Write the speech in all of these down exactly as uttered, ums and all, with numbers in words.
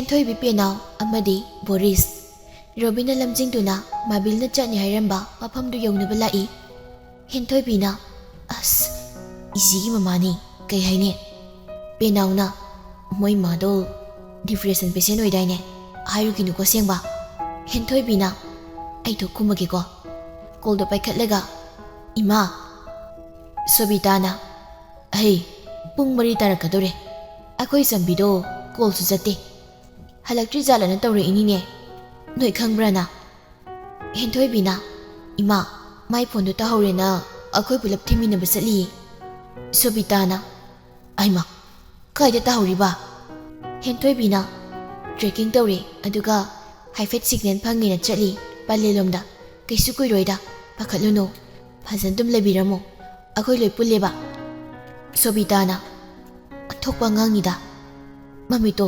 ꯊꯣꯏꯕꯤ, ꯄꯦꯅꯥꯎ ꯑꯃꯗꯤ ꯕꯣꯔꯤꯁ꯫ ꯔꯣꯕꯤꯟꯅ ꯂꯝꯖꯤꯡꯗꯨꯅ ꯃꯥꯕꯤꯜꯅ ꯆꯠꯅꯤ ꯍꯥꯏꯔꯝꯕ ꯃꯐꯝꯗꯨ ꯌꯧꯅꯕ ꯂꯥꯛꯏ꯫ ꯍꯦꯟꯊꯣꯏꯕꯤꯅ, "ꯑꯁ, ꯏꯖꯤꯒꯤ ꯃꯃꯥꯅꯤ, ꯀꯩ ꯍꯥꯏꯅꯤ?" ꯄꯦꯅꯥꯎꯅ, "ꯃꯣꯏ ꯃꯥꯗꯣ depression patient ꯑꯣꯏꯗꯥꯏꯅꯦ? ꯍꯥꯏꯔꯨꯈꯤꯅꯨꯀꯣ ꯑꯁꯦꯡꯕ꯫" ꯍꯦꯟꯊꯣꯏꯕꯤꯅ, "ꯑꯩ ꯊꯣꯛ ꯈꯨꯝꯃꯒꯦꯀꯣ꯫" ꯀꯣꯜꯗꯣ ꯄꯥꯏꯈꯠꯂꯒ, "ꯏꯃꯥ!" ꯁꯣꯕꯤꯇꯥꯅ, "ꯑꯍꯩ, ꯄꯨꯡ ꯃꯔꯤ ꯇꯥꯔꯛꯀꯗꯧꯔꯦ꯫ ꯑꯩꯈꯣꯏ ꯆꯝꯕꯤꯗꯣ ꯀꯣꯜꯁꯨ ꯆꯠꯇꯦ꯫ ꯍꯜꯂꯛꯇ꯭ꯔꯤ ꯖꯥꯠꯂꯅ ꯇꯧꯔꯛꯏꯅꯤꯅꯦ꯫ ꯅꯣꯏ ꯈꯪꯕ꯭ꯔꯥꯅ?" ꯍꯦꯟꯊꯣꯏꯕꯤꯅ, "ꯏꯃꯥ, ꯃꯥꯏ ꯐꯣꯟꯗꯣ ꯇꯥꯍꯧꯔꯦꯅ ꯑꯩꯈꯣꯏ ꯄꯨꯂꯞ ꯊꯤꯃꯤꯟꯅꯕ ꯆꯠꯂꯤꯌꯦ꯫" ꯁꯣꯕꯤꯇꯥꯅ, "ꯑꯩꯃ, ꯀꯥꯏꯗ ꯇꯥꯍꯧꯔꯤꯕ?" ꯍꯦꯟꯊꯣꯏꯕꯤꯅ, "Tracking ꯇꯧꯔꯦ, ꯑꯗꯨꯒ ꯍꯥꯏꯐꯦꯠ signal ꯐꯪꯉꯦꯅ ꯆꯠꯂꯤ ꯄꯂꯦꯜꯂꯣꯝꯗ꯫ ꯀꯩꯁꯨ ꯀꯨꯏꯔꯣꯏꯗ, ꯄꯥꯈꯠꯂꯨꯅꯨ꯫ ꯐꯖꯅ ꯑꯗꯨꯝ ꯂꯩꯕꯤꯔꯝꯃꯣ, ꯑꯩꯈꯣꯏ ꯂꯣꯏ ꯄꯨꯜꯂꯦꯕ꯫" ꯁꯣꯕꯤꯇꯥꯅ, "ꯑꯊꯣꯛꯄ ꯑꯉꯥꯡꯅꯤꯗ, ꯃꯃꯤꯠꯇꯣ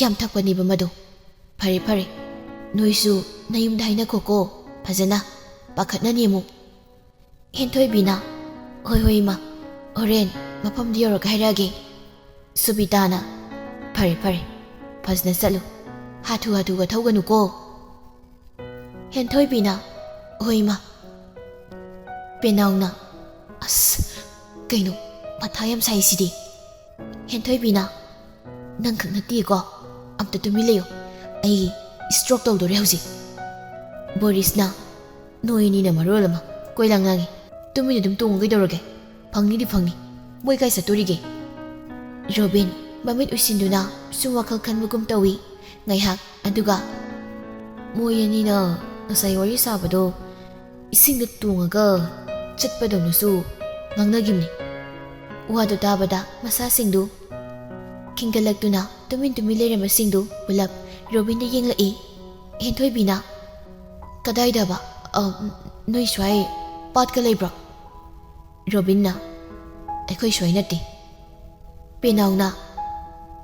ꯌꯥꯝ ꯊꯛꯄꯅꯦꯕ ꯃꯗꯣ꯫ ꯐꯔꯦ ꯐꯔꯦ, ꯅꯣꯏꯁꯨ ꯅꯌꯨꯝꯗ ꯍꯥꯏꯅꯈꯣꯀꯣ, ꯐꯖꯅ, ꯄꯥꯈꯠꯅꯅꯤ ꯑꯃꯨꯛ꯫" ꯍꯦꯟꯊꯣꯏꯕꯤꯅ, "ꯍꯣꯏ ꯍꯣꯏ ꯏꯃꯥ, ꯍꯣꯔꯦꯟ ꯃꯐꯝꯗꯨ ꯌꯧꯔꯒ ꯍꯥꯏꯔꯛꯑꯒꯦ꯫" ꯁꯨꯕꯤꯇꯥꯅ, "ꯐꯔꯦ ꯐꯔꯦ, ꯐꯖꯅ ꯆꯠꯂꯨ, ꯍꯥꯊꯨ ꯍꯥꯊꯨꯒ ꯊꯧꯒꯅꯨꯀꯣ꯫" ꯍꯦꯟꯊꯣꯏꯕꯤꯅ, "ꯍꯣꯏ ꯏꯃꯥ꯫" ꯄꯦꯅꯥꯎꯅ, "ꯑꯁ, ꯀꯩꯅꯣ, ꯃꯊꯥ ꯌꯥꯝ ꯁꯥꯏꯁꯤꯗꯤ꯫" ꯍꯦꯟꯊꯣꯏꯕꯤꯅ, "ꯅꯪꯈꯛ ꯅꯠꯇꯦꯀꯣ, ꯑꯝꯇ ꯇꯨꯃꯤꯟ ꯂꯩꯌꯨ, ꯑꯩ stroke ꯇꯧꯗꯣꯔꯦ ꯍꯧꯖꯤꯛ꯫" ꯕꯣꯔꯤꯁꯅ, "ꯅꯣꯏ ꯑꯅꯤꯅ ꯃꯔꯣꯜ ꯑꯃ ꯀꯣꯏꯂꯥꯡ ꯂꯥꯡꯉꯤ, ꯇꯨꯃꯤꯟ ꯑꯗꯨꯝ ꯇꯣꯡꯉꯨ ꯀꯩꯗꯧꯔꯒꯦ? ꯐꯪꯅꯤꯗꯤ ꯐꯪꯅꯤ, ꯃꯣꯏ ꯀꯥꯏ ꯆꯠꯇꯣꯔꯤꯒꯦ?" ꯔꯣꯕꯤꯟ ꯃꯃꯤꯠ ꯎꯏꯁꯤꯟꯗꯨꯅ ꯁꯨꯝ ꯋꯥꯈꯜ ꯈꯟꯕꯒꯨꯝ ꯇꯧꯏ ꯉꯥꯏꯍꯥꯛ, ꯑꯗꯨꯒ, "ꯃꯣꯏ ꯑꯅꯤꯅ ꯉꯁꯥꯏ ꯋꯥꯔꯤ ꯁꯥꯕꯗꯣ ꯏꯁꯤꯡꯗ ꯇꯣꯡꯉꯒ ꯆꯠꯄꯗꯧꯅꯁꯨ ꯉꯥꯡꯅꯒꯤꯕꯅꯤ꯫" ꯋꯥꯗꯨ ꯇꯥꯕꯗ ꯃꯁꯥꯁꯤꯡꯗꯨ ꯈꯤꯡꯒꯠꯂꯛꯇꯨꯅ ꯇꯨꯃꯤꯟ ꯇꯨꯃꯤꯟ ꯂꯩꯔꯝꯕꯁꯤꯡꯗꯨ ꯄꯨꯂꯞ ꯔꯣꯕꯤꯟꯗ ꯌꯦꯡꯂꯛꯏ꯫ ꯍꯦꯟꯊꯣꯏꯕꯤꯅ, "ꯀꯗꯥꯏꯗꯕ? ꯑ, ꯅꯣꯏ ꯁ꯭ꯋꯥꯏ ꯄꯥꯠꯀ ꯂꯩꯕ꯭ꯔꯣ?" ꯔꯣꯕꯤꯟꯅ, "ꯑꯩꯈꯣꯏ ꯁ꯭ꯋꯥꯏ ꯅꯠꯇꯦ꯫" ꯄꯦꯅꯥꯎꯅ,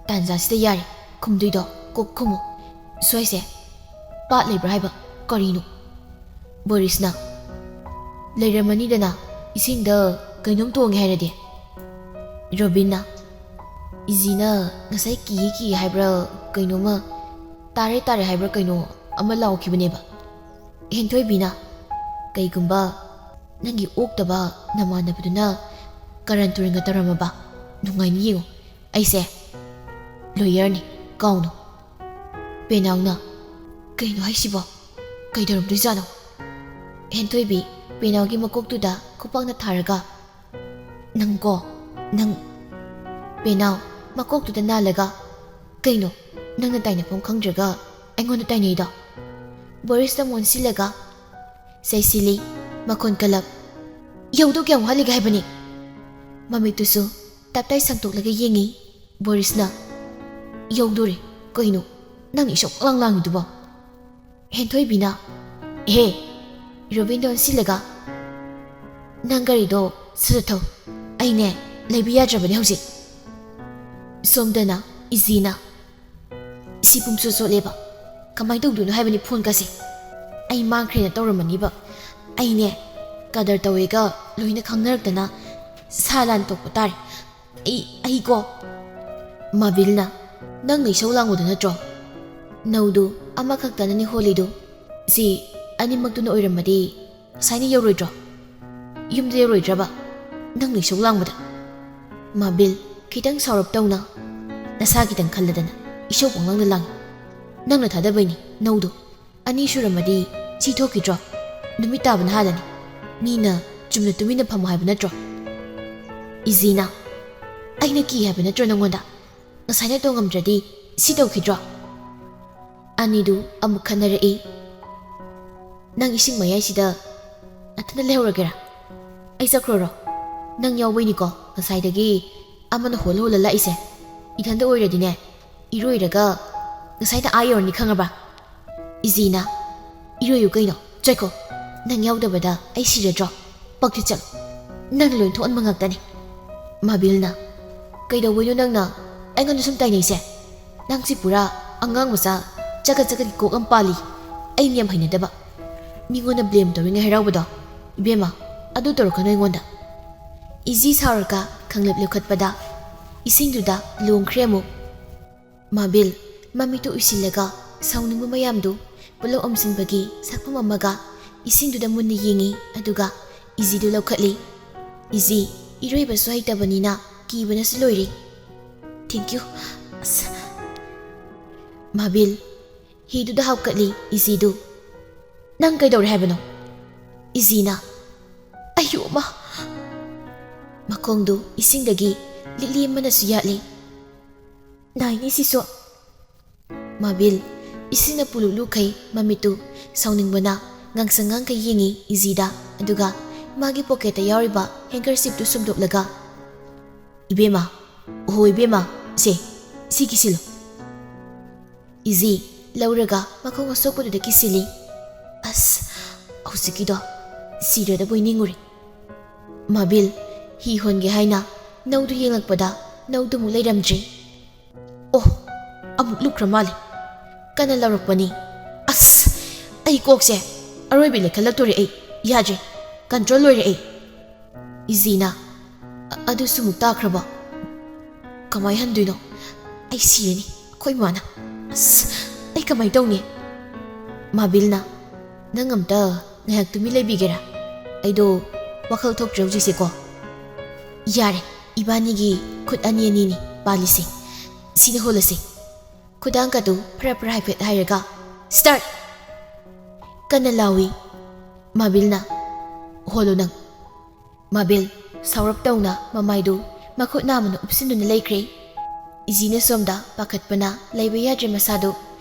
"ꯇꯥꯟꯖꯥꯁꯤꯗ ꯌꯥꯔꯦ, ꯈꯨꯝꯗꯣꯏꯗꯣ ꯀꯣꯛ ꯈꯨꯝꯃꯨ꯫ ꯁ꯭ꯋꯥꯏꯁꯦ ꯄꯥꯠ ꯂꯩꯕ꯭ꯔꯥ ꯍꯥꯏꯕ? ꯀꯔꯤꯅꯣ?" ꯕꯣꯔꯤꯁꯅ, "ꯂꯩꯔꯝꯃꯅꯤꯗꯅ, ꯏꯁꯤꯡꯗ ꯀꯩꯅꯣꯝ ꯇꯣꯡꯉꯦ ꯍꯥꯏꯔꯗꯤ꯫" ꯔꯣꯕꯤꯟꯅ, "ꯏꯖꯤꯅ ꯉꯁꯥꯏ ꯀꯤ ꯀꯤ ꯍꯥꯏꯕ꯭ꯔꯥ ꯀꯩꯅꯣꯝꯃ ꯇꯥꯔꯦ ꯇꯥꯔꯦ ꯍꯥꯏꯕ꯭ꯔꯥ ꯀꯩꯅꯣ ꯑꯃ ꯂꯥꯎꯈꯤꯕꯅꯦꯕ꯫ ꯍꯦꯟꯊꯣꯏꯕꯤꯅ, "ꯀꯩꯒꯨꯝꯕ ꯅꯪꯒꯤ ꯑꯣꯛꯇꯕ ꯅꯃꯥꯟꯅꯕꯗꯨꯅ ꯀꯔꯟ ꯇꯨꯔꯟꯒ ꯇꯧꯔꯝꯃꯕ ꯅꯨꯡꯉꯥꯏꯅꯤ ꯌꯦꯡꯉꯨ꯫ ꯑꯩꯁꯦ ꯂꯣꯌꯔꯅꯤ, ꯀꯥꯎꯅꯨ꯫" ꯄꯦꯅꯥꯎꯅ, "ꯀꯩꯅꯣ ꯍꯥꯏꯁꯤꯕꯣ? ꯀꯩꯗꯧꯔꯝꯗꯣꯏꯖꯥꯠꯅꯣ?" ꯍꯦꯟꯊꯣꯏꯕꯤ ꯄꯦꯅꯥꯎꯒꯤ ꯃꯀꯣꯛꯇꯨꯗ ꯈꯨꯄꯥꯛꯅ ꯊꯥꯔꯒ, "ꯅꯪꯀꯣ, ꯅꯪ꯫" ꯄꯦꯅꯥꯎ ꯃꯀꯣꯛꯇꯨꯗ ꯅꯥꯜꯂꯒ, "ꯀꯩꯅꯣ, ꯅꯪꯅ ꯇꯥꯏꯅꯐꯝ ꯈꯪꯗ꯭ꯔꯒ ꯑꯩꯉꯣꯟꯗ ꯇꯥꯏꯅꯩꯗꯣ?" ꯕꯣꯔꯤꯁꯇ ꯃꯣꯟꯁꯤꯜꯂꯒ, ꯆꯩꯁꯤꯜꯂꯤ, ꯃꯈꯣꯟ ꯀꯜꯂꯞ, "ꯌꯧꯗꯧ ꯀꯌꯥꯝ ꯋꯥꯠꯂꯤꯒꯦ ꯍꯥꯏꯕꯅꯤ?" ꯃꯃꯤꯠꯇꯨꯁꯨ ꯇꯞꯇꯥꯏ ꯁꯪꯇꯣꯛꯂꯒ ꯌꯦꯡꯉꯤ꯫ ꯕꯣꯔꯤꯁꯅ, "ꯌꯧꯗꯣꯔꯦ꯫ ꯀꯩꯅꯣ ꯅꯪꯅ ꯏꯁꯧ ꯄꯪꯂꯥꯡ ꯂꯥꯡꯉꯤꯗꯨꯕꯣ?" ꯍꯦꯟꯊꯣꯏꯕꯤꯅ, "ꯍꯦ!" ꯔꯣꯕꯤꯟꯗ ꯑꯣꯟꯁꯤꯜꯂꯒ, "ꯅꯪ ꯒꯥꯔꯤꯗꯣ ꯁꯠ ꯁꯠ ꯊꯧ꯫ ꯑꯩꯅꯦ ꯂꯩꯕ ꯌꯥꯗ꯭ꯔꯕꯅꯦ ꯍꯧꯖꯤꯛ꯫" ꯁꯣꯝꯗꯅ ꯏꯖꯤꯅ, "ꯁꯤ ꯄꯨꯝꯁꯨ ꯆꯣꯠꯂꯦꯕ꯫ ꯀꯃꯥꯏꯅ ꯇꯧꯗꯣꯏꯅꯣ ꯍꯥꯏꯕꯅꯤ ꯐꯣꯟꯒꯁꯦ? ꯑꯩ ꯃꯥꯡꯈ꯭ꯔꯦꯅ ꯇꯧꯔꯝꯃꯅꯤꯕ꯫ ꯑꯩꯅꯦ ꯀꯗꯔ ꯇꯧꯋꯦꯒ ꯂꯣꯏꯅ ꯈꯪꯅꯔꯛꯇꯅ ꯁꯥ ꯂꯥꯟ ꯇꯣꯛꯄ ꯇꯥꯔꯦ꯫ ꯑꯩ, ꯑꯩꯀꯣ꯫" ꯃꯥꯕꯤꯜꯅ, "ꯅꯪꯅ ꯏꯁꯧ ꯂꯥꯡꯕꯗꯨ ꯅꯠꯇ꯭ꯔꯣ? ꯅꯧꯗꯨ ꯑꯃꯈꯛꯇꯅꯅꯤ ꯍꯣꯜꯂꯤꯗꯨ꯫ ꯁꯤ ꯑꯅꯤꯃꯛꯇꯨꯅ ꯑꯣꯏꯔꯝꯃꯗꯤ ꯉꯁꯥꯏꯅ ꯌꯧꯔꯣꯏꯗ꯭ꯔꯣ? ꯌꯨꯝꯗ ꯌꯧꯔꯣꯏꯗ꯭ꯔꯕ ꯅꯪꯅ ꯏꯁꯧ ꯂꯥꯡꯕꯗ?" ꯃꯥꯕꯤꯜ, ꯈꯤꯇꯪ ꯁꯥꯎꯔꯞ ꯇꯧꯅ, "ꯅꯁꯥ ꯈꯤꯇꯪ ꯈꯜꯂꯗꯅ ꯏꯁꯧ ꯄꯪꯂꯥꯡꯗ ꯂꯥꯡꯉꯤ꯫ ꯅꯪꯅ ꯊꯥꯗꯕꯩꯅꯤ ꯅꯧꯗꯣ꯫ ꯑꯅꯤ ꯁꯨꯔꯝꯃꯗꯤ ꯁꯤ ꯊꯣꯛꯈꯤꯗ꯭ꯔꯣ? ꯅꯨꯃꯤꯠ ꯇꯥꯕꯅ ꯍꯥꯜꯂꯅꯤ꯫ ꯃꯤꯅ ꯆꯨꯝꯅ ꯇꯨꯃꯤꯟꯅ ꯐꯝꯃꯣ ꯍꯥꯏꯕ ꯅꯠꯇ꯭ꯔꯣ?" ꯏꯖꯤꯅ, "ꯑꯩꯅ ꯀꯤ ꯍꯥꯏꯕ ꯅꯠꯇ꯭ꯔꯣ ꯅꯪꯉꯣꯟꯗ? ꯉꯁꯥꯏꯅ ꯇꯣꯡꯉꯝꯗ꯭ꯔꯗꯤ ꯁꯤ ꯇꯧꯈꯤꯗ꯭ꯔꯣ?" ꯑꯅꯤꯗꯨ ꯑꯃꯨꯛ ꯈꯟꯅꯔꯛꯏ꯫ "ꯅꯪ ꯏꯁꯤꯡ ꯃꯌꯥꯏꯁꯤꯗ ꯅꯊꯟꯗ ꯂꯩꯍꯧꯔꯒꯦꯔꯥ? ꯑꯩ ꯆꯠꯈ꯭ꯔꯣꯔꯣ? ꯅꯪ ꯌꯥꯎꯕꯩꯅꯤꯀꯣ ꯉꯁꯥꯏꯗꯒꯤ ꯑꯃꯅ ꯍꯣꯜꯂ ꯍꯣꯜꯂ ꯂꯥꯛꯏꯁꯦ꯫ ꯏꯊꯟꯗ ꯑꯣꯏꯔꯗꯤꯅꯦ, ꯏꯔꯣꯏꯔꯒ ꯉꯁꯥꯏꯅ ꯑꯥ ꯌꯧꯔꯅꯤ, ꯈꯪꯉꯕ?" ꯏꯖꯤꯅ, "ꯏꯔꯣꯏꯌꯨ ꯀꯩꯅꯣ, ꯆꯠꯈꯣ꯫ ꯅꯪ ꯌꯥꯎꯗꯕꯗ ꯑꯩ ꯁꯤꯔꯗ꯭ꯔꯣ? ꯄꯛꯇꯤ ꯆꯠꯂꯣ꯫ ꯅꯪꯅ ꯂꯣꯏ ꯊꯣꯛꯍꯟꯕ ꯉꯥꯛꯇꯅꯤ꯫" ꯃꯥꯕꯤꯜꯅ, "ꯀꯩꯗꯧꯕꯩꯅꯣ ꯅꯪꯅ ꯑꯩꯉꯣꯟꯗ ꯁꯨꯝ ꯇꯥꯏꯅꯩꯁꯦ? ꯅꯪꯁꯤ ꯄꯨꯔꯥ ꯑꯉꯥꯡ ꯃꯆꯥ ꯆꯒꯠ ꯆꯒꯠꯀꯤ ꯀꯣꯛ ꯑꯃ ꯄꯥꯜꯂꯤ꯫ ꯑꯩꯅ ꯌꯥꯝ ꯍꯩꯅꯗꯕ꯫ ꯃꯤꯉꯣꯟꯗ ꯕ꯭ꯂꯦꯝ ꯇꯧꯔꯤꯉꯩ ꯍꯔꯥꯎꯕꯗꯣ꯫ ꯏꯕꯦꯝꯃ, ꯑꯗꯨ ꯇꯧꯔꯛꯀꯅꯨ ꯑꯩꯉꯣꯟꯗ꯫" ꯏꯖꯤ ꯁꯥꯎꯔꯒ ꯈꯪꯂꯦꯞ ꯂꯦꯞꯈꯠꯄꯗ ꯏꯁꯤꯡꯗꯨꯗ ꯂꯣꯡꯈ꯭ꯔꯦ ꯑꯃꯨꯛ꯫ ꯃꯥꯕꯤꯜ ꯃꯃꯤꯠꯇꯨ ꯎꯏꯁꯤꯜꯂꯒ, ꯁꯥꯎꯅꯤꯡꯕ ꯃꯌꯥꯝꯗꯨ ꯄꯨꯂꯞ ꯑꯣꯝꯁꯤꯟꯕꯒꯤ ꯁꯛꯐꯝ ꯑꯃꯒ ꯏꯁꯤꯡꯗꯨꯗ ꯃꯨꯟꯅ ꯌꯦꯡꯉꯤ, ꯑꯗꯨꯒ ꯏꯖꯤꯗꯨ ꯂꯧꯈꯠꯂꯤ꯫ ꯏꯖꯤ, ꯏꯔꯣꯏꯕꯁꯨ ꯍꯩꯇꯕꯅꯤꯅ ꯀꯤꯕꯅꯁꯨ ꯂꯣꯏꯔꯦ꯫ "Thank you꯫ ꯑꯁ!" ꯃꯥꯕꯤꯜ, ꯍꯤꯗꯨꯗ ꯍꯥꯞꯀꯠꯂꯤ ꯏꯖꯤꯗꯨ꯫ "ꯅꯪ ꯀꯩꯗꯧꯔꯦ ꯍꯥꯏꯕꯅꯣ?" ꯏꯖꯤꯅ, "ꯑꯌꯨ ꯑꯃ!" ꯃꯈꯣꯡꯗꯨ ꯏꯁꯤꯡꯗꯒꯤ ꯂꯤꯛꯂꯤ ꯑꯃꯅꯁꯨ ꯌꯥꯠꯂꯤ꯫ "ꯅꯥꯏꯅꯤ ꯁꯤꯁꯨ!" ꯃꯥꯕꯤꯜ, ꯏꯁꯤꯡꯅ ꯄꯨꯂꯨꯞ ꯂꯨꯈꯩ ꯃꯃꯤꯠꯇꯨ ꯁꯥꯎꯅꯤꯡꯕꯅ ꯉꯥꯡꯁꯪ ꯉꯥꯡꯈꯩ ꯌꯦꯡꯉꯤ ꯏꯖꯤꯗ, ꯑꯗꯨꯒ ꯃꯥꯒꯤ ꯄꯣꯀꯦꯠꯇ ꯌꯥꯎꯔꯤꯕ handkerchiefꯇꯨ ꯁꯨꯝꯗꯣꯛꯂꯒ, "ꯏꯕꯦꯝꯃ, ꯑꯣꯍꯣ ꯏꯕꯦꯝꯃ, ꯁꯦ, ꯁꯤ ꯀꯤꯁꯤꯜꯂꯨ꯫" ꯏꯖꯤ ꯂꯧꯔꯒ ꯃꯈꯣꯡ ꯑꯁꯣꯛꯄꯗꯨꯗ ꯀꯤꯁꯤꯜꯂꯤ꯫ "ꯑꯁ, ꯍꯧꯖꯤꯛꯀꯤꯗꯣ ꯁꯤꯔꯗꯕꯣꯏ ꯅꯤꯡꯉꯨꯔꯦ꯫" ꯃꯥꯕꯤꯜ, ꯍꯤ ꯍꯣꯟꯒꯦ ꯍꯥꯏꯅ ꯅꯧꯗꯨ ꯌꯦꯡꯂꯛꯄꯗ ꯅꯧꯗꯨꯃꯨꯛ ꯂꯩꯔꯝꯗ꯭ꯔꯦ꯫ "ꯑꯣ, ꯑꯃꯨꯛ ꯂꯨꯞꯈ꯭ꯔ ꯃꯥꯜꯂꯦ꯫" ꯀꯟꯅ ꯂꯥꯎꯔꯛꯄꯅꯤ꯫ "ꯑꯁ, ꯑꯩ ꯀꯣꯛꯁꯦ ꯑꯔꯣꯏꯕꯤ ꯂꯩꯈꯠꯂꯛꯇꯣꯔꯦ ꯑꯩ꯫ ꯌꯥꯗ꯭ꯔꯦ, control ꯂꯣꯏꯔꯦ ꯑꯩ꯫" ꯏꯖꯤꯅ, "ꯑ-, ꯑꯗꯨꯁꯨ ꯑꯃꯨꯛ ꯇꯥꯈ꯭ꯔꯕꯣ? ꯀꯃꯥꯏ ꯍꯟꯗꯣꯏꯅꯣ? ꯑꯩ ꯁꯤꯔꯅꯤ, ꯑꯩꯈꯣꯏ ꯃꯥꯅ꯫ ꯑꯁ, ꯑꯩ ꯀꯃꯥꯏ ꯇꯧꯅꯤ?" ꯃꯥꯕꯤꯜꯅ, "ꯅꯪ ꯑꯝꯇ ꯉꯥꯏꯍꯥꯛ ꯇꯨꯃꯤꯟ ꯂꯩꯕꯤꯒꯦꯔꯥ? ꯑꯩꯗꯣ ꯋꯥꯈꯜ ꯊꯣꯛꯇ꯭ꯔꯦ ꯍꯧꯖꯤꯛꯁꯦꯀꯣ꯫ ꯌꯥꯔꯦ, ꯏꯕꯥꯅꯤꯒꯤ ꯈꯨꯠ ꯑꯅꯤ ꯑꯅꯤꯅꯤ ꯄꯥꯜꯂꯤꯁꯦ꯫ ꯁꯤꯗ ꯍꯣꯜꯂꯁꯤ꯫" ꯈꯨꯗꯥꯡꯒꯗꯨ ꯐꯔꯥ ꯐꯔꯥ ꯍꯥꯏꯐꯦꯠ ꯍꯥꯏꯔꯒ, "Start!" ꯀꯟꯅ ꯂꯥꯎꯏ꯫ ꯃꯥꯕꯤꯜꯅ, "ꯍꯣꯜꯂꯨ ꯅꯪ꯫" ꯃꯥꯕꯤꯜ ꯁꯥꯎꯔꯞ ꯇꯧꯅ ꯃꯃꯥꯏꯗꯨ ꯃꯈꯨꯠ ꯅꯥꯝꯃꯅ ꯎꯞꯁꯤꯟꯗꯨꯅ ꯂꯩꯈ꯭ꯔꯦ꯫ ꯏꯖꯤꯅ ꯁꯣꯝꯗ ꯄꯥꯈꯠꯄꯅ ꯂꯩꯕ ꯌꯥꯗ꯭ꯔꯦ ꯃꯁꯥꯗꯨ꯫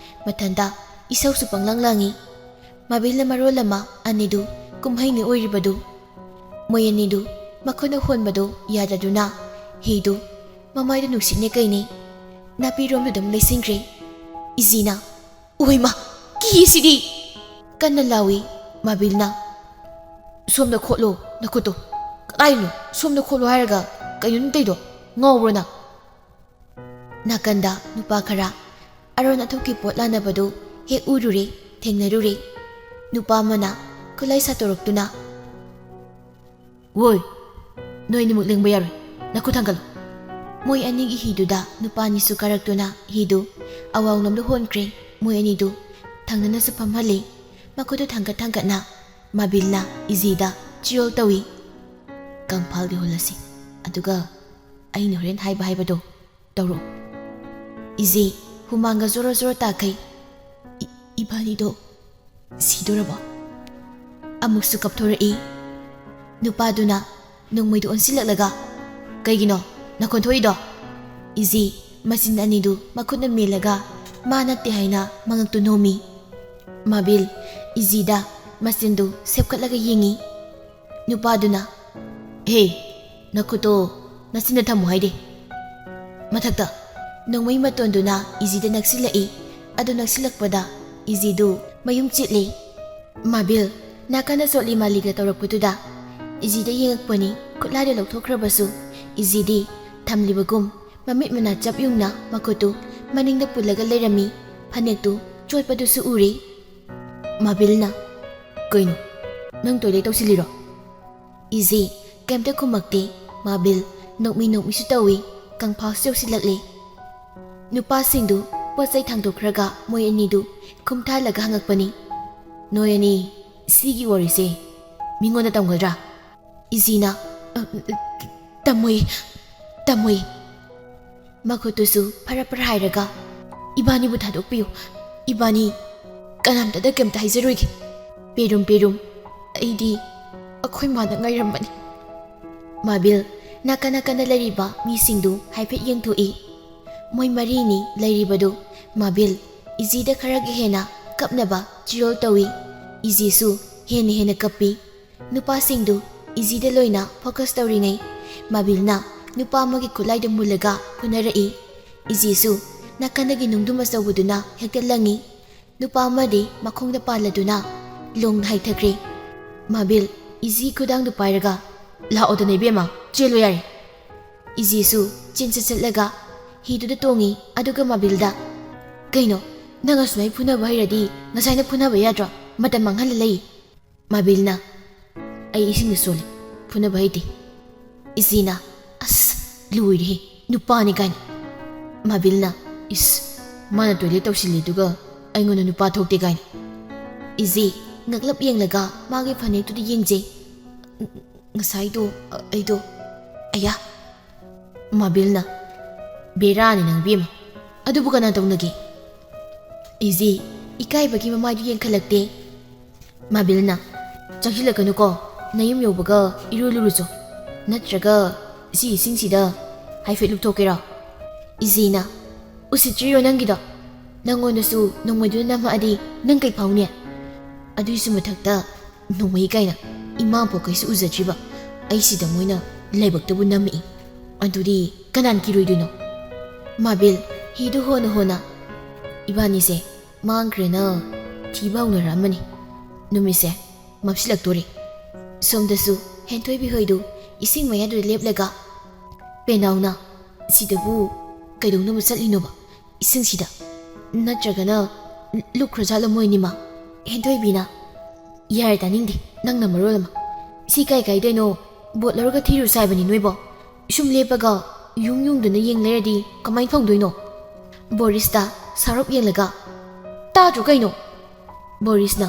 ꯃꯊꯟꯇ ꯏꯁꯧꯁꯨ ꯄꯪꯂꯪ ꯂꯪꯉꯤ꯫ ꯃꯥꯕꯤꯜꯅ ꯃꯔꯣꯜ ꯑꯃ ꯑꯅꯤꯗꯨ ꯀꯨꯝꯍꯩꯅꯤ ꯑꯣꯏꯔꯤꯕꯗꯨ꯫ ꯃꯣꯏ ꯑꯅꯤꯗꯨ ꯃꯈꯨꯠꯅ ꯍꯣꯟꯕꯗꯨ ꯌꯥꯗꯗꯨꯅ ꯍꯤꯗꯨ ꯃꯃꯥꯏꯗꯨ ꯅꯨꯡꯁꯤꯠꯅꯦ ꯀꯩꯅꯦ ꯅꯥꯄꯤꯔꯣꯝꯗꯨꯗ ꯑꯃꯨꯛ ꯂꯩꯁꯤꯟꯈ꯭ꯔꯦ꯫ ꯏꯖꯤꯅ, "ꯎꯍꯩꯃ, ꯀꯤꯁꯤꯗꯤ!" ꯀꯟꯅ ꯂꯥꯎꯏ ꯃꯥꯕꯤꯜꯅ꯫ "ꯁꯣꯝꯗ ꯈꯣꯠꯂꯣ ꯅꯈꯨꯠꯇꯣ꯫ ꯀꯗꯥꯏꯅꯣ? ꯁꯣꯝꯗ ꯈꯣꯠꯂꯣ ꯍꯥꯏꯔꯒ ꯀꯩꯅꯣ ꯅꯇꯩꯗꯣ? ꯉꯥꯎꯕ꯭ꯔꯣ ꯅꯪ?" ꯅꯥꯀꯟꯗ ꯅꯨꯄꯥ ꯈꯔ ꯑꯔꯣꯟ ꯑꯊꯨꯞꯀꯤ ꯄꯣꯠ ꯂꯥꯟꯅꯕꯗꯨ ꯍꯦꯛ ꯎꯔꯨꯔꯦ, ꯊꯦꯡꯅꯔꯨꯔꯦ꯫ ꯅꯨꯄꯥ ꯑꯃꯅ ꯈꯨꯠꯂꯥꯏ ꯁꯥꯠꯇꯣꯔꯛꯇꯨꯅ, "ꯋꯣꯏ, ꯅꯣꯏ ꯑꯅꯤꯃꯛ ꯂꯦꯡꯕ ꯌꯥꯔꯣꯏ, ꯅꯈꯨꯠ ꯊꯥꯡꯒꯠꯂꯨ꯫" ꯃꯣꯏ ꯑꯅꯤꯒꯤ ꯍꯤꯗꯨꯗ ꯅꯨꯄꯥ ꯑꯅꯤꯁꯨ ꯀꯥꯔꯛꯇꯨꯅ ꯍꯤꯗꯨ ꯑꯋꯥꯡꯂꯣꯝꯗ ꯍꯣꯟꯈ꯭ꯔꯦ꯫ ꯃꯣꯏ ꯑꯅꯤꯗꯨ ꯊꯪꯅꯅꯁꯨ ꯐꯝꯍꯜꯂꯤ꯫ ꯃꯈꯨꯠꯇꯨ ꯊꯥꯡꯒꯠ ꯊꯥꯡꯒꯠꯅ ꯃꯥꯕꯤꯜꯅ ꯏꯖꯤꯗ ꯆꯤꯌꯣꯜ ꯇꯧꯏ꯫ "ꯀꯪꯐꯥꯜꯗꯤ ꯍꯨꯜꯂꯁꯤ, ꯑꯗꯨꯒ ꯑꯩꯅ ꯍꯣꯔꯦꯟ ꯍꯥꯏꯕ ꯍꯥꯏꯕꯗꯣ ꯇꯧꯔꯣ꯫" ꯏꯖꯤ ꯍꯨꯃꯥꯡꯒ ꯖꯣꯔꯣ ꯖꯣꯔꯣ ꯇꯥꯈꯩ꯫ "ꯏ-, ꯏꯕꯥꯅꯤꯗꯣ ꯁꯤꯗꯣꯔꯕꯣ?" ꯑꯃꯨꯛꯁꯨ ꯀꯞꯊꯣꯔꯛꯏ꯫ ꯅꯨꯄꯥꯗꯨꯅ ꯅꯣꯡꯃꯩꯗꯨ ꯑꯣꯟꯁꯤꯜꯂꯛꯂꯒ, "ꯀꯩꯒꯤꯅꯣ ꯅꯈꯣꯟ ꯊꯣꯛꯏꯗꯣ?" ꯏꯖꯤ ꯃꯆꯤꯟ ꯑꯅꯤꯗꯨ ꯃꯈꯨꯠꯅ ꯃꯦꯜꯂꯒ ꯃꯥ ꯅꯠꯇꯦ ꯍꯥꯏꯅ ꯃꯉꯛꯇꯨ ꯅꯣꯝꯃꯤ꯫ ꯃꯥꯕꯤꯜ ꯏꯖꯤꯗ ꯃꯆꯤꯟꯗꯨ ꯁꯦꯞꯀꯠꯂꯒ ꯌꯦꯡꯉꯤ꯫ ꯅꯨꯄꯥꯗꯨꯅ, "ꯍꯦ, ꯅꯈꯨꯠꯇꯣ ꯅꯆꯤꯟꯗ ꯊꯝꯃꯨ ꯍꯥꯏꯗꯦ꯫" ꯃꯊꯛꯇ ꯅꯣꯡꯃꯩ ꯃꯇꯣꯟꯗꯨꯅ ꯏꯖꯤꯗ ꯅꯛꯁꯤꯜꯂꯛꯏ꯫ ꯑꯗꯨ ꯅꯛꯁꯤꯜꯂꯛꯄꯗ ꯏꯖꯤꯗꯨ ꯃꯌꯨꯝ ꯆꯤꯠꯂꯤ꯫ ꯃꯥꯕꯤꯜ ꯅꯥꯀꯟꯗ ꯆꯣꯠꯂꯤ ꯃꯥꯂꯤꯒ ꯇꯧꯔꯛꯄꯗꯨꯗ ꯏꯖꯤꯗ ꯌꯦꯡꯉꯛꯄꯅꯤ꯫ ꯈꯨꯠꯂꯥꯏꯗꯨ ꯂꯧꯊꯣꯛꯈ꯭ꯔꯕꯁꯨ ꯏꯖꯤꯗꯤ ꯊꯝꯂꯤꯕꯒꯨꯝ ꯃꯃꯤꯠ ꯃꯅꯥ ꯆꯞ ꯌꯨꯡꯅ ꯃꯈꯨꯠꯇꯨ ꯃꯅꯤꯡꯗ ꯄꯨꯜꯂꯒ ꯂꯩꯔꯝꯃꯤ꯫ ꯐꯅꯦꯛꯇꯨ ꯆꯣꯠꯄꯗꯨꯁꯨ ꯎꯔꯤ꯫ ꯃꯥꯕꯤꯜꯅ, "ꯀꯩꯅꯣ, ꯅꯪ ꯇꯣꯏꯂꯦꯠ ꯇꯧꯁꯤꯜꯂꯤꯔꯣ?" ꯏꯖꯤ ꯀꯩꯝꯇ ꯈꯨꯝꯃꯛꯇꯦ꯫ ꯃꯥꯕꯤꯜ ꯅꯣꯛꯃꯤ ꯅꯣꯛꯃꯤꯁꯨ ꯇꯧꯏ꯫ ꯀꯪꯐꯥꯜꯁꯨ ꯌꯧꯁꯤꯜꯂꯛꯂꯦ꯫ ꯅꯨꯄꯥꯁꯤꯡꯗꯨ ꯄꯣꯠ ꯆꯩ ꯊꯥꯡꯗꯣꯛꯈ꯭ꯔꯒ ꯃꯣꯏ ꯑꯅꯤꯗꯨ ꯈꯨꯝꯊꯥꯜꯂꯒ ꯍꯪꯉꯛꯄꯅꯤ, "ꯅꯣꯏ ꯑꯅꯤ ꯁꯤꯒꯤ ꯋꯥꯔꯤꯁꯦ ꯃꯤꯉꯣꯟꯗ ꯇꯝꯒꯗ꯭ꯔꯥ?" ꯏꯖꯤꯅ, "ꯑ, ꯑ, ꯇꯝꯃꯣꯏ, ꯇꯝꯃꯣꯏ꯫" ꯃꯈꯨꯠꯇꯨꯁꯨ ꯐꯔ ꯐꯔ ꯍꯥꯏꯔꯒ, "ꯏꯕꯥꯅꯤꯕꯨ ꯊꯥꯗꯣꯛꯄꯤꯌꯨ꯫ ꯏꯕꯥꯅꯤ ꯀꯅꯥꯝꯇꯗ ꯀꯩꯝꯇ ꯍꯥꯏꯖꯔꯣꯏꯒꯦ꯫ ꯄꯦꯔꯨꯝ, ꯄꯦꯔꯨꯝ, ꯑꯩꯗꯤ ꯑꯩꯈꯣꯏ ꯃꯥꯅ ꯉꯥꯏꯔꯝꯕꯅꯤ꯫" ꯃꯥꯕꯤꯜ ꯅꯥꯀꯟ ꯅꯥꯀꯟꯗ ꯂꯩꯔꯤꯕ ꯃꯤꯁꯤꯡꯗꯨ ꯍꯥꯏꯐꯦꯠ ꯌꯦꯡꯊꯣꯛꯏ꯫ ꯃꯣꯏ ꯃꯔꯤꯅꯤ ꯂꯩꯔꯤꯕꯗꯨ ꯃꯥꯕꯤꯜ ꯏꯖꯤꯗ ꯈꯔꯒ ꯍꯦꯟꯅ ꯀꯞꯅꯕ ꯆꯤꯔꯣꯜ ꯇꯧꯏ꯫ ꯏꯖꯤꯁꯨ ꯍꯦꯟꯅ ꯍꯦꯟꯅ ꯀꯞꯄꯤ꯫ ꯅꯨꯄꯥꯁꯤꯡꯗꯨ ꯏꯖꯤꯗ ꯂꯣꯏꯅ ꯐꯣꯀꯁ ꯇꯧꯔꯤꯉꯩ, ꯃꯥꯕꯤꯜꯅ ꯅꯨꯄꯥ ꯑꯃꯒꯤ ꯈꯨꯠꯂꯥꯏꯗꯨ ꯃꯨꯜꯂꯒ ꯐꯨꯅꯔꯛꯏ꯫ ꯏꯖꯤꯁꯨ ꯅꯥꯀꯟꯗꯒꯤ ꯅꯨꯡꯗꯨꯝ ꯑꯆꯧꯕꯗꯨꯅ ꯍꯦꯛꯇ ꯂꯪꯉꯤ꯫ ꯅꯨꯄꯥ ꯑꯃꯗꯤ ꯃꯈꯣꯡꯗ ꯄꯥꯜꯂꯗꯨꯅ ꯂꯣꯡꯅ ꯍꯥꯏꯊꯈ꯭ꯔꯦ꯫ ꯃꯥꯕꯤꯜ ꯏꯖꯤ ꯈꯨꯗꯥꯡꯗꯨ ꯄꯥꯏꯔꯒ, "ꯂꯥꯛꯑꯣꯗꯅ ꯏꯕꯦꯝꯃ, ꯆꯦꯜꯂꯣ ꯌꯥꯔꯦ꯫" ꯏꯖꯤꯁꯨ ꯆꯦꯟ ꯆꯠ ꯆꯠꯂꯒ ꯍꯤꯗꯨꯗ ꯇꯣꯡꯉꯤ꯫ ꯑꯗꯨꯒ ꯃꯥꯕꯤꯜꯗ, "ꯀꯩꯅꯣ, ꯅꯪ ꯑꯁꯨꯃꯥꯏ ꯐꯨꯅꯕ ꯍꯩꯔꯗꯤ ꯉꯁꯥꯏꯅ ꯐꯨꯅꯕ ꯌꯥꯗ꯭ꯔꯣ? ꯃꯇꯝ ꯃꯥꯡꯍꯜꯂ ꯂꯩ꯫" ꯃꯥꯕꯤꯜꯅ, "ꯑꯩ ꯏꯁꯤꯡꯗ ꯆꯣꯜꯂꯤ, ꯐꯨꯅꯕ ꯍꯩꯇꯦ꯫" ꯏꯖꯤꯅ, "ꯑꯁ, ꯂꯣꯏꯔꯦꯍꯦ, ꯅꯨꯄꯥꯅꯤ ꯀꯥꯏꯅ꯫" ꯃꯥꯕꯤꯜꯅ, "ꯏꯁ, ꯃꯥꯅ ꯇꯣꯏꯂꯦꯠ ꯇꯧꯁꯤꯜꯂꯤꯗꯨꯒ ꯑꯩꯉꯣꯟꯗ ꯅꯨꯄꯥ ꯊꯣꯛꯇꯦ ꯀꯥꯏꯅ꯫ ꯏꯖꯤ, ꯉꯛꯂꯞ ꯌꯦꯡꯂꯒ ꯃꯥꯒꯤ ꯐꯅꯦꯛꯇꯨꯗ ꯌꯦꯡꯖꯩ꯫ ꯉꯁꯥꯏꯗꯣ, ꯑ, ꯑꯩꯗꯣ, ꯑꯌꯥ꯫ ꯃꯥꯕꯤꯜꯅ, "ꯕꯦꯔꯥꯅꯤ ꯅꯪ ꯏꯕꯦꯝꯃ꯫ ꯑꯗꯨꯕꯨ ꯀꯅꯥ ꯇꯧꯅꯒꯦ?" ꯏꯖꯤ, ꯏꯀꯥꯏꯕꯒꯤ ꯃꯃꯥꯏꯗꯨ ꯌꯦꯡꯈꯠꯂꯛꯇꯦ꯫ ꯃꯥꯕꯤꯜꯅ, "ꯆꯪꯁꯤꯜꯂꯛꯀꯅꯨꯀꯣ, ꯅꯌꯨꯝ ꯌꯧꯕꯒ ꯏꯔꯨ ꯂꯨꯔꯨꯆꯣ꯫ ꯅꯠꯇ꯭ꯔꯒ ꯁꯤ ꯏꯁꯤꯡꯁꯤꯗ ꯍꯥꯏꯐꯦꯠ ꯂꯨꯞꯊꯣꯛꯀꯦꯔꯣ?" ꯏꯖꯤꯅ, "ꯎꯁꯤꯠꯇ꯭ꯔꯤꯔꯣ ꯅꯪꯒꯤꯗꯣ? ꯅꯪꯉꯣꯟꯗꯁꯨ ꯅꯣꯡꯃꯩꯗꯨꯅ ꯅꯝꯃꯛꯑꯗꯤ ꯅꯪ ꯀꯩ ꯐꯥꯎꯅꯤ? ꯑꯗꯨꯏꯁꯨ ꯃꯊꯛꯇ ꯅꯣꯡꯃꯩ ꯀꯥꯏꯅ ꯏꯃꯥ ꯄꯣꯛꯀꯩꯁꯨ ꯎꯖꯗ꯭ꯔꯤꯕ ꯑꯩꯁꯤꯗ ꯃꯣꯏꯅ ꯂꯥꯏꯕꯛꯇꯕꯨ ꯅꯝꯃꯛꯏ꯫ ꯑꯗꯨꯗꯤ ꯀꯅꯥꯅ ꯀꯤꯔꯣꯏꯗꯣꯏꯅꯣ?" ꯃꯥꯕꯤꯜ, ꯍꯤꯗꯨ ꯍꯣꯅ ꯍꯣꯅ, "ꯏꯕꯥꯅꯤꯁꯦ ꯃꯥꯡꯈ꯭ꯔꯦꯅ ꯊꯤꯕ ꯍꯧꯅꯔꯛꯑꯃꯅꯤ꯫ ꯅꯨꯃꯤꯠꯁꯦ ꯃꯝꯁꯤꯜꯂꯛꯇꯣꯔꯦ꯫" ꯁꯣꯝꯗꯁꯨ ꯍꯦꯟꯊꯣꯏꯕꯤ ꯍꯣꯏꯗꯨ ꯏꯁꯤꯡ ꯃꯌꯥꯗꯨꯗ ꯂꯦꯞꯂꯒ, ꯄꯦꯅꯥꯎꯅ, "ꯁꯤꯗꯕꯨ ꯀꯩꯗꯧꯅꯕ ꯆꯠꯂꯤꯅꯣꯕ ꯏꯁꯤꯡꯁꯤꯗ? ꯅꯠꯇ꯭ꯔꯒꯅ ꯂꯨꯞꯈ꯭ꯔꯖꯥꯠꯂ ꯃꯣꯏꯅꯤꯃ?" ꯍꯦꯟꯊꯣꯏꯕꯤꯅ, "ꯌꯥꯔꯦ, ꯇꯥꯅꯤꯡꯗꯦ, ꯅꯪꯅ ꯃꯔꯣꯜ ꯑꯃ꯫ ꯁꯤ ꯀꯥꯏ ꯀꯥꯏꯗꯩꯅꯣ ꯕꯣꯠ ꯂꯧꯔꯒ ꯊꯤꯔꯨꯁꯦ ꯍꯥꯏꯕꯅꯤ ꯅꯣꯏꯕꯣ? ꯁꯨꯝ ꯂꯦꯞꯄꯒ ꯌꯨꯡ ꯌꯨꯡꯗꯨꯅ ꯌꯦꯡ ꯂꯩꯔꯗꯤ ꯀꯃꯥꯏꯅ ꯐꯪꯗꯣꯏꯅꯣ?" ꯕꯣꯔꯤꯁꯇ ꯁꯥꯎꯔꯞ ꯌꯦꯡꯂꯒ, "ꯇꯥꯗ꯭ꯔꯣ ꯀꯩꯅꯣ?" ꯕꯣꯔꯤꯁꯅ,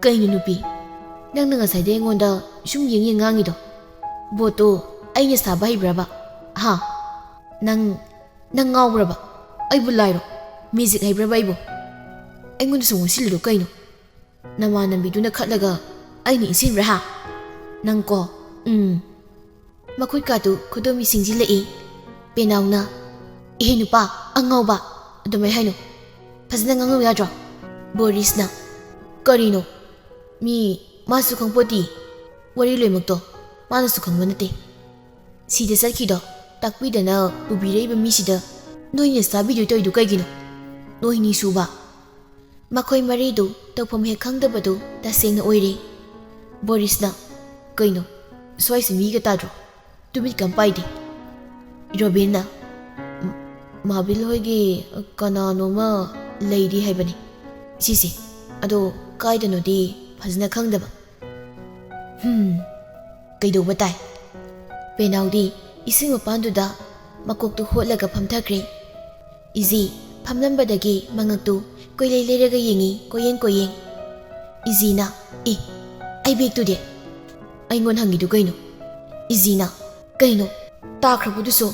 "ꯀꯩꯅꯣ ꯅꯨꯄꯤ, ꯅꯪꯅ ꯉꯁꯥꯏꯗꯩ ꯑꯩꯉꯣꯟꯗ ꯁꯨꯝ ꯌꯦꯡ ꯌꯦꯡ ꯉꯥꯡꯉꯤꯗꯣ? ꯕꯣꯠꯇꯣ ꯑꯩꯅ ꯁꯥꯕ ꯍꯩꯕ꯭ꯔꯕ? ꯍꯥ? ꯅꯪ, ꯅꯪ ꯉꯥꯎꯕ꯭ꯔꯕ? ꯑꯩꯕꯨ ꯂꯥꯏꯔꯣ? ꯃꯦꯖꯤꯛ ꯍꯩꯕ꯭ꯔꯕ ꯑꯩꯕꯨ? ꯑꯩꯉꯣꯟꯗ ꯁꯨꯝ ꯑꯣꯟꯁꯤꯜꯂꯤꯗꯣ ꯀꯩꯅꯣ? ꯅꯃꯥꯟꯅꯕꯤꯗꯨꯅ ꯈꯠꯂꯒ ꯑꯩꯅ ꯏꯟꯁꯤꯟꯕ꯭ꯔꯥ ꯍꯥ? ꯅꯪ ꯀꯣ, ꯎꯝ꯫" ꯃꯈꯨꯠꯀꯥꯗꯨ ꯈꯨꯗꯣꯝꯕꯤ ꯁꯤꯡꯖꯤꯜꯂꯛꯏ꯫ ꯄꯦꯅꯥꯎꯅ, "ꯏꯍꯦ ꯅꯨꯄꯥ ꯑꯉꯥꯎꯕ, ꯑꯗꯨꯃꯥꯏ ꯍꯥꯏꯅꯨ꯫ ꯐꯖꯅ ꯉꯥꯡꯅꯧ ꯌꯥꯗ꯭ꯔꯣ?" ꯕꯣꯔꯤꯁꯅ, "ꯀꯔꯤꯅꯣ? ꯃꯤ ꯃꯥꯁꯨ ꯈꯪꯄꯣꯠꯇꯦ꯫ ꯋꯥꯔꯤ ꯂꯣꯏꯃꯛꯇꯣ ꯃꯥꯅꯁꯨ ꯈꯪꯕ ꯅꯠꯇꯦ꯫ ꯁꯤꯗ ꯆꯠꯈꯤꯗꯣ ꯇꯥꯛꯄꯤꯗꯅ ꯄꯨꯕꯤꯔꯛꯏꯕ ꯃꯤꯁꯤꯗ ꯅꯣꯏꯅ ꯆꯥꯕꯤꯗꯣꯏ ꯇꯧꯔꯤꯗꯨ ꯀꯩꯒꯤꯅꯣ? ꯅꯣꯏꯅꯤ ꯁꯨꯕ꯫" ꯃꯈꯣꯏ ꯃꯔꯤꯗꯨ ꯇꯧꯐꯝ ꯍꯦꯛ ꯈꯪꯗꯕꯗꯨ ꯇꯁꯦꯡꯅ ꯑꯣꯏꯔꯦ꯫ ꯕꯣꯔꯤꯁꯅ, "ꯀꯩꯅꯣ, ꯁ꯭ꯋꯥꯏꯁꯤ ꯃꯤꯒ ꯇꯥꯗ꯭ꯔꯣ? ꯇꯨꯃꯤꯠ ꯀꯝ ꯄꯥꯏꯗꯦ꯫" ꯔꯣꯕꯤꯟꯅ, "ꯃ-, ꯃꯥꯕꯤꯜ ꯍꯣꯏꯒꯤ ꯀꯅꯥꯅꯣꯃ ꯂꯩꯔꯤ ꯍꯥꯏꯕꯅꯤ ꯁꯤꯁꯦ, ꯑꯗꯣ ꯀꯥꯏꯗꯅꯣꯗꯤ ꯐꯖꯅ ꯈꯪꯗꯕ꯫" "ꯍꯨꯝ, ꯀꯩꯗꯧꯕ ꯇꯥꯏ?" ꯄꯦꯅꯥꯎꯗꯤ ꯏꯁꯤꯡ ꯃꯄꯥꯟꯗꯨꯗ ꯃꯀꯣꯛꯇꯨ ꯍꯣꯠꯂꯒ ꯐꯝꯊꯈ꯭ꯔꯦ꯫ ꯏꯖꯤ, ꯐꯝꯂꯝꯕꯗꯒꯤ ꯃꯉꯛꯇꯨ ꯀꯣꯏꯂꯩ ꯂꯩꯔꯒ ꯌꯦꯡꯉꯤ, ꯀꯣꯏꯌꯦꯡ ꯀꯣꯏꯌꯦꯡ꯫ ꯏꯖꯤꯅ, "ꯏ, ꯑꯩ ꯕꯦꯒꯇꯨꯗꯤ?" ꯑꯩꯉꯣꯟ ꯍꯪꯉꯤꯗꯨ ꯀꯩꯅꯣ? ꯏꯖꯤꯅ, "ꯀꯩꯅꯣ? ꯇꯥꯈ꯭ꯔꯕꯗꯨꯁꯨ?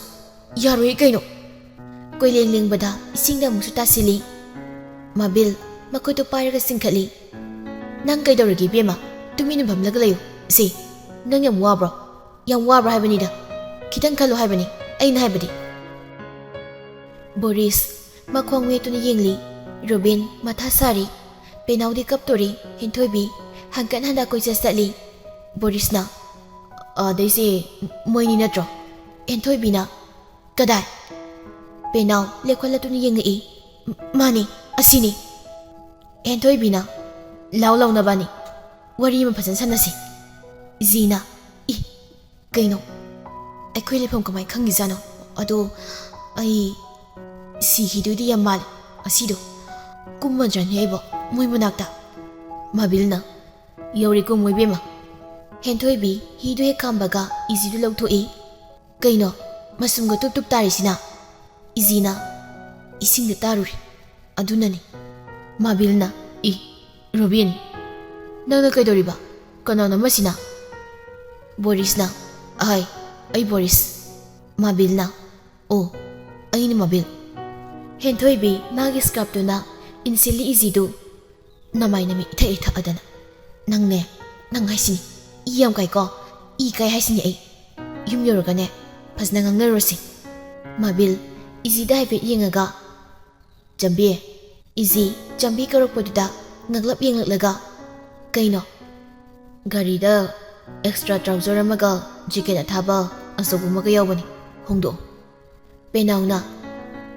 ꯌꯥꯔꯣꯏ ꯀꯩꯅꯣ?" ꯀꯣꯏꯂꯦꯡ ꯂꯦꯡꯕꯗ ꯏꯁꯤꯡꯗ ꯑꯃꯨꯛꯁꯨ ꯇꯥꯁꯤꯜꯂꯤ꯫ ꯃꯥꯕꯤꯜ ꯃꯈꯨꯠꯇꯨ ꯄꯥꯏꯔꯒ ꯆꯤꯡꯈꯠꯂꯤ꯫ "ꯅꯪ ꯀꯩꯗꯧꯔꯒꯦ ꯏꯕꯦꯝꯃ? ꯇꯨꯃꯤꯟꯅ ꯐꯝꯂꯒ ꯂꯩꯌꯨ꯫ ꯁꯤ, ꯅꯪ ꯌꯥꯝ ꯋꯥꯕ꯭ꯔꯣ? ꯌꯥꯝ ꯋꯥꯕ꯭ꯔꯣ ꯍꯥꯏꯕꯅꯤꯗ꯫ ꯈꯤꯇꯪ ꯈꯜꯂꯣ ꯍꯥꯏꯕꯅꯤ, ꯑꯩꯅ ꯍꯥꯏꯕꯗꯤ꯫" ꯕꯣꯔꯤꯁ ꯃꯈꯣꯡ ꯃꯦꯠꯇꯨꯅ ꯌꯦꯡꯂꯤ꯫ ꯔꯣꯕꯤꯟ ꯃꯊꯥ ꯁꯥꯔꯤ꯫ ꯄꯦꯅꯥꯎꯗꯤ ꯀꯞꯇꯣꯔꯤ꯫ ꯍꯦꯟꯊꯣꯏꯕꯤ ꯍꯟꯀꯠ ꯍꯟꯗ ꯀꯣꯏꯆꯠ ꯆꯠꯂꯤ꯫ ꯕꯣꯔꯤꯁꯅ, "ꯑꯗꯩꯁꯦ ꯃꯣꯏꯅꯤ ꯅꯠꯇ꯭ꯔꯣ?" ꯍꯦꯟꯊꯣꯏꯕꯤꯅ, "ꯀꯗꯥꯏ?" ꯄꯦꯅꯥꯎ ꯂꯦꯞꯈꯠꯂꯛꯇꯨꯅ ꯌꯦꯡꯉꯛꯏ꯫ "ꯃꯥꯅꯤ, ꯑꯁꯤꯅꯤ꯫" ꯍꯦꯟꯊꯣꯏꯕꯤꯅ, "ꯂꯥꯎ ꯂꯥꯎ ꯅꯕꯥꯅꯤ, ꯋꯥꯔꯤ ꯑꯃ ꯐꯖꯅ ꯁꯥꯟꯅꯁꯤ꯫" ꯏꯖꯤꯅ, "ꯏ, ꯀꯩꯅꯣ? ꯑꯩꯈꯣꯏ ꯂꯩꯐꯝ ꯀꯃꯥꯏꯅ ꯈꯪꯉꯤꯖꯥꯠꯅꯣ? ꯑꯗꯣ ꯑꯩ ꯁꯤꯈꯤꯗꯣꯏꯗꯤ ꯌꯥꯝ ꯃꯥꯜꯂꯦ ꯉꯁꯤꯗꯣ꯫ ꯀꯨꯝꯃꯗ꯭ꯔꯅꯦ ꯑꯩꯕꯣ ꯃꯣꯏ ꯃꯅꯥꯛꯇ?" ꯃꯥꯕꯤꯜꯅ, "ꯌꯧꯔꯦ, ꯀꯨꯝꯃꯣ ꯏꯕꯦꯝꯃ꯫" ꯍꯦꯟꯊꯣꯏꯕꯤ ꯍꯤꯗꯨ ꯍꯦꯛ ꯈꯥꯝꯕꯒ ꯏꯖꯤꯗꯨ ꯂꯧꯊꯣꯛꯏ꯫ "ꯀꯩꯅꯣ ꯃꯁꯨꯝꯒ ꯇꯨꯞ ꯇꯨꯞ ꯇꯥꯔꯤꯁꯤꯅ?" ꯏꯖꯤꯅ, "ꯏꯁꯤꯡꯗ ꯇꯥꯔꯨꯔꯦ, ꯑꯗꯨꯅꯅꯤ꯫" ꯃꯥꯕꯤꯜꯅ, "ꯏ, ꯔꯣꯕꯤꯟ, ꯅꯪꯅ ꯀꯩꯗꯧꯔꯤꯕ? ꯀꯅꯥꯅꯣ ꯃꯁꯤꯅ?" ꯕꯣꯔꯤꯁꯅ, "ꯑꯍꯥꯏ, ꯑꯩ ꯕꯣꯔꯤꯁ꯫" ꯃꯥꯕꯤꯜꯅ, "ꯑꯣ, ꯑꯩꯅ ꯃꯥꯕꯤꯜ꯫" ꯍꯦꯟꯊꯣꯏꯕꯤ ꯃꯥꯒꯤ ꯁ꯭ꯀꯥꯔꯞꯇꯨꯅ ꯏꯟꯁꯤꯜꯂꯤ ꯏꯖꯤꯗꯨ꯫ ꯅꯃꯥꯏ ꯅꯃꯤꯠ ꯏꯊꯛ ꯏꯊꯛꯑꯗꯅ꯫ "ꯅꯪꯅꯦ, ꯅꯪ ꯍꯥꯏꯁꯤꯅꯤ꯫ ꯏ ꯌꯥꯝ ꯀꯥꯏꯀꯣ꯫ ꯏ ꯀꯥꯏ ꯍꯥꯏꯁꯤꯅꯤ ꯑꯩ꯫ ꯌꯨꯝ ꯌꯧꯔꯒꯅꯦ, ꯐꯖꯅ ꯉꯥꯡꯅꯔꯨꯔꯁꯤ꯫" ꯃꯥꯕꯤꯜ ꯏꯖꯤꯗ ꯍꯥꯏꯐꯦꯠ ꯌꯦꯡꯉꯒ, "ꯆꯝꯕꯤ꯫" ꯏꯖꯤ ꯆꯝꯕꯤ ꯀꯧꯔꯛꯄꯗꯨꯗ ꯉꯛꯂꯞ ꯌꯦꯡꯂꯛꯂꯒ, "ꯀꯩꯅꯣ?" "ꯒꯥꯔꯤꯗ ꯑꯦꯛꯁꯇ꯭ꯔꯥ ꯇ꯭ꯔꯥꯎꯖꯔ ꯑꯃꯒ ꯖꯦꯀꯦꯠ ꯑꯊꯥꯕ ꯑꯆꯧꯕ ꯑꯃꯒ ꯌꯥꯎꯕꯅꯤ, ꯍꯣꯡꯗꯣꯛꯑꯣ꯫" ꯄꯦꯅꯥꯎꯅ,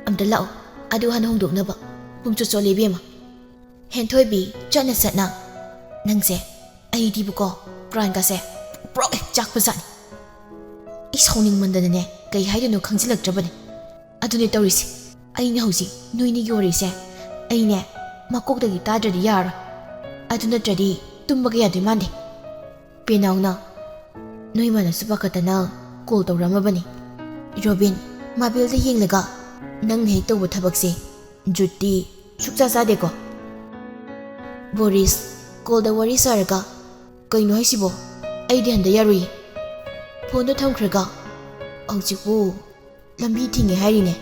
"ꯑꯝꯇ ꯂꯥꯛꯑꯣ, ꯑꯗꯨ ꯍꯥꯟꯅ ꯍꯣꯡꯗꯣꯛꯅꯕ꯫ ꯄꯨꯝꯆꯣꯠ ꯆꯣꯠꯂꯦ ꯏꯕꯦꯝꯃ꯫" ꯍꯦꯟꯊꯣꯏꯕꯤ ꯆꯠꯅ ꯆꯠꯅ, "ꯅꯪꯁꯦ, ꯑꯩꯗꯤꯕꯀꯣ, ꯄ꯭ꯔꯥꯟꯒꯁꯦ ꯄ꯭ꯔꯣꯛ ꯍꯦꯛ ꯆꯥꯛꯄꯖꯥꯠꯅꯤ꯫ ꯑꯩ ꯁꯥꯎꯅꯤꯡꯃꯟꯗꯅꯅꯦ, ꯀꯩ ꯍꯥꯏꯗꯣꯏꯅꯣ ꯈꯪꯖꯤꯜꯂꯛꯇ꯭ꯔꯕꯅꯦ꯫ ꯑꯗꯨꯅꯦ ꯇꯧꯔꯤꯁꯦ꯫ ꯑꯩꯅ ꯍꯧꯖꯤꯛ ꯅꯣꯏꯅꯤꯒꯤ ꯋꯥꯔꯤꯁꯦ ꯑꯩꯅꯦ ꯃꯀꯣꯛꯇꯒꯤ ꯇꯥꯗ꯭ꯔꯗꯤ ꯌꯥꯔꯣꯏ꯫ ꯑꯗꯨ ꯅꯠꯇ꯭ꯔꯗꯤ ꯇꯨꯝꯕꯒ ꯌꯥꯗꯣꯏ ꯃꯥꯟꯗꯦ꯫" ꯄꯦꯅꯥꯎꯅ, "ꯅꯣꯏ ꯃꯥꯅꯁꯨ ꯄꯥꯈꯠꯇꯅ ꯀꯣꯜ ꯇꯧꯔꯝꯃꯕꯅꯤ꯫" ꯔꯣꯕꯤꯟ ꯃꯥꯕꯦꯜꯗ ꯌꯦꯡꯂꯒ, "ꯅꯪꯅ ꯍꯦꯛ ꯇꯧꯕ ꯊꯕꯛꯁꯦ ꯖꯨꯠꯇꯤ ꯁꯨꯛꯆꯥ ꯆꯥꯗꯦꯀꯣ꯫ ꯕꯣꯔꯤꯁ ꯀꯣꯜꯗ ꯋꯥꯔꯤ ꯁꯥꯔꯒ, "ꯀꯩꯅꯣ ꯍꯥꯏꯁꯤꯕꯣ? ꯑꯩꯗꯤ ꯍꯟꯗ ꯌꯥꯔꯣꯏꯌꯦ꯫" ꯐꯣꯟꯗꯣ ꯊꯝꯈ꯭ꯔꯒ, "ꯍꯧꯖꯤꯛꯄꯨ ꯂꯝꯕꯤ ꯊꯤꯡꯉꯦ ꯍꯥꯏꯔꯤꯅꯦ꯫